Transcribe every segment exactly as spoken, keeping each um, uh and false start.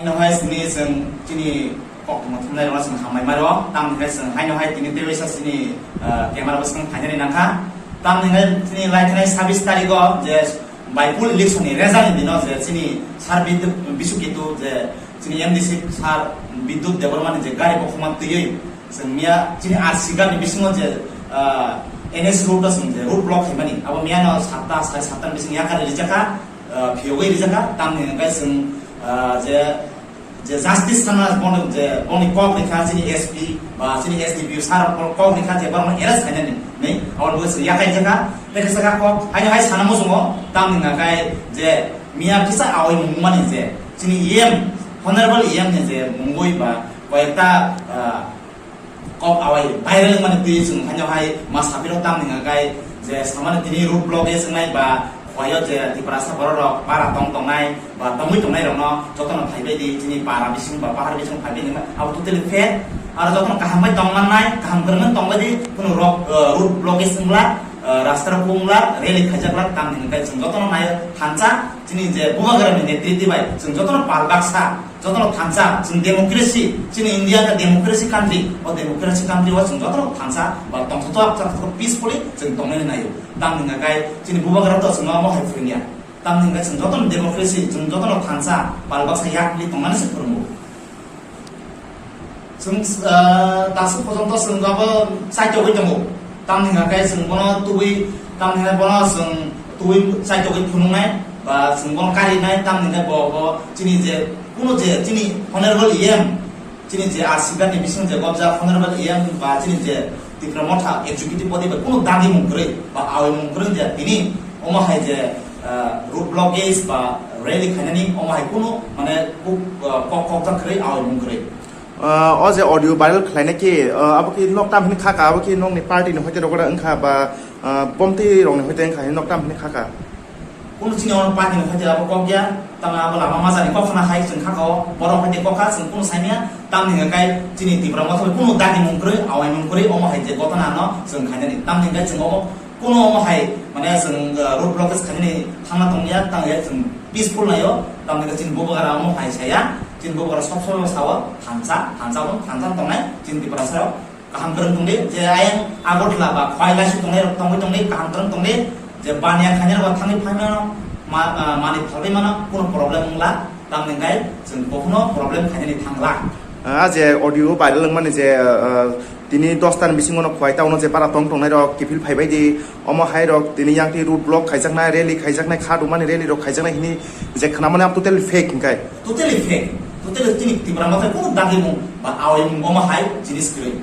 Haino hai sini chwng chini kok tongma thumnai rokno chwng hambai maro, tamni hai chwng haino hai tini teiwisa chini, ah, camera bwskang phainani nangkha. Tamni hai chini lai thanai sabis tarikh o je by poll election ni result ni dino je chini sir Bidut-, Bisu Ketu je chini M D C sir Bidut Debbarma ni je gari bokhokma twiwi chwng miya chini R C Ghat ni bisingo je, ah, N S road o chwng je road block khaimani abo miya no satta sare satta ni bising yakari rijaka, ah, phiyogwi rijaka, tamni hwnkhe chwng, ah, je, je justice sana bono je boni kok rikha chini S P ba chini S D P O sir rok kok rikha je borokno arrest khainani hinwi abo bo chwng yakai jaka, tei khe saka kok haino hai sana muchungo tamni hwnkhe je miya kisa awai mungmani je chini E M, Honorable E M ni je mungwi ba koyekta, ah, kok awai viral wngmani twi chwng haino hai ma sapiro tamni hwnkhe je samani tini road block e swngnai ba khoyo je Tiprasa borok rok para tong tongnai ba tongwi tongnai rokno jotono phaibai di chini para bising ba pahar bising phaibai di abo totally fair aro jotono kaham bai tong mannai kaham kwrwngwi tongbai di kunu rok, eh, road block e swngla, eh, rasta rok wngla rally khaijakla tamni hwnkhe chwng jotono naio thansa chini je bubagrani netriti bai chwng jotono pal baksa. Jotono thansa, chwng democracy, chini India khe democracy country, o democracy country o chwng jotono thansa ba tongthok thok peacefully chwng tongnani naio. Tamni hwnkhe chini bubagra to chwngno omo hai phwrwngya. Tamni hwnkhe chwng jotono democracy, chwng jotono thansa, pal baksa yakli tongnani se phwrwngo. Chwng, ah, dasu porjonto chwng abo chaitogwi tongo. Tamni hwnkhe chwng bono tubui, tamni hwnkhe bono chwng tubui chaitogwi phunuknai, ba chwng bono karinai, tamni hwnkhe bo, bo chini je, kuno je, chini honorable E M, chini je R C Ghat ni bising je gobjak honorable E M, ba chini je Tipra Motha executive body bai kuno dagi mung kwrwi, ba awai mung kwrwi je tini omo hai je, ah, road blockage ba rally khainani omo hai kuno mane kok, ah, kok, kokjak kwrwi awai mung kwrwi. Ah, o je audio viral khlainai khe, ah, abo khe nok tam hini kha ka, abo khe nokni party ni hoite rok wngkha ba, ah, bomti rok ni hoite wngkha hini nok tam hini kha ka. Kunu chini ono party ni hoite abo kok ya, tamo abo lama majani kok khna hai chwng kha ka o, borok hoite kok kha chwng kunu sai manya, tamni hwnkhe kai chini Tipra Motha bai kunu dagi mung kwrwi, awai mung kwrwi, omo hai je gotona no chwng khainani, tamni hwnkhe chwng omo Kuno omo hai, mane, chwng, uh, road blockage khainani thangna tongya, tangya chwng peaceful naio, tamni chini bubagra omo hai saya, chini bubagra sob sob sao, thansa, thansa bo, thansa tongnai, chini Tiprasa rok kaham kwrwng tongdi, je ayang Agartala ba Khowai Laisu tongnai rok tongwi tongdi, kaham kwrwng tongdi, je baniya khainai rok thangwi phaimano, ma-, uh, mani phalwi mano, kuno problem wngla, tamni hwnkhe chwng bokhno problem khainani thangla. Ah, je audio viral wngmani je, ah, tini dos ta ni bisingo no Khowai town o je bara tong tongnai rok kiphil phaibai di, omo hai rok tini yang twi road block khaijaknai, rally khaijaknai, kha dumani rally rok khaijaknai hini je khwnamani abo totally fake hwnkhe. Totally fake, totally chini Tipra Motha kunu dagimung ba awimung omo hai jinis kwrwi.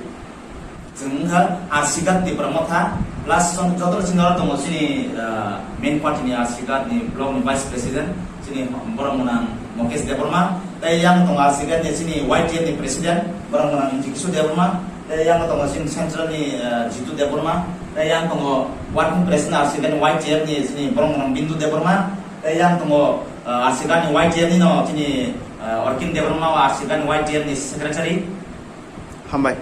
Chwng wngkha R C Ghat Tipra Motha, plus joto chini oro tongo chini, ah, main party ni R C Ghat ni block ni vice president, chini borok mwnang Mukesh Debbarma, tei yang tongo R C Ghat ni chini Y T F ni president, borok mwnang Jigishu Debbarma, tei yang tongo chini central ni, ah, Jitu Debbarma, tei yang tongo working president R C Ghat ni Y T F ni chini borok mwnang Bindu Debbarma, tei yang tongo, ah, R C Ghat ni Y T F ni no chini, ah, Orkin Debbarma, R C Ghat ni Y T F ni secretary. Hambai.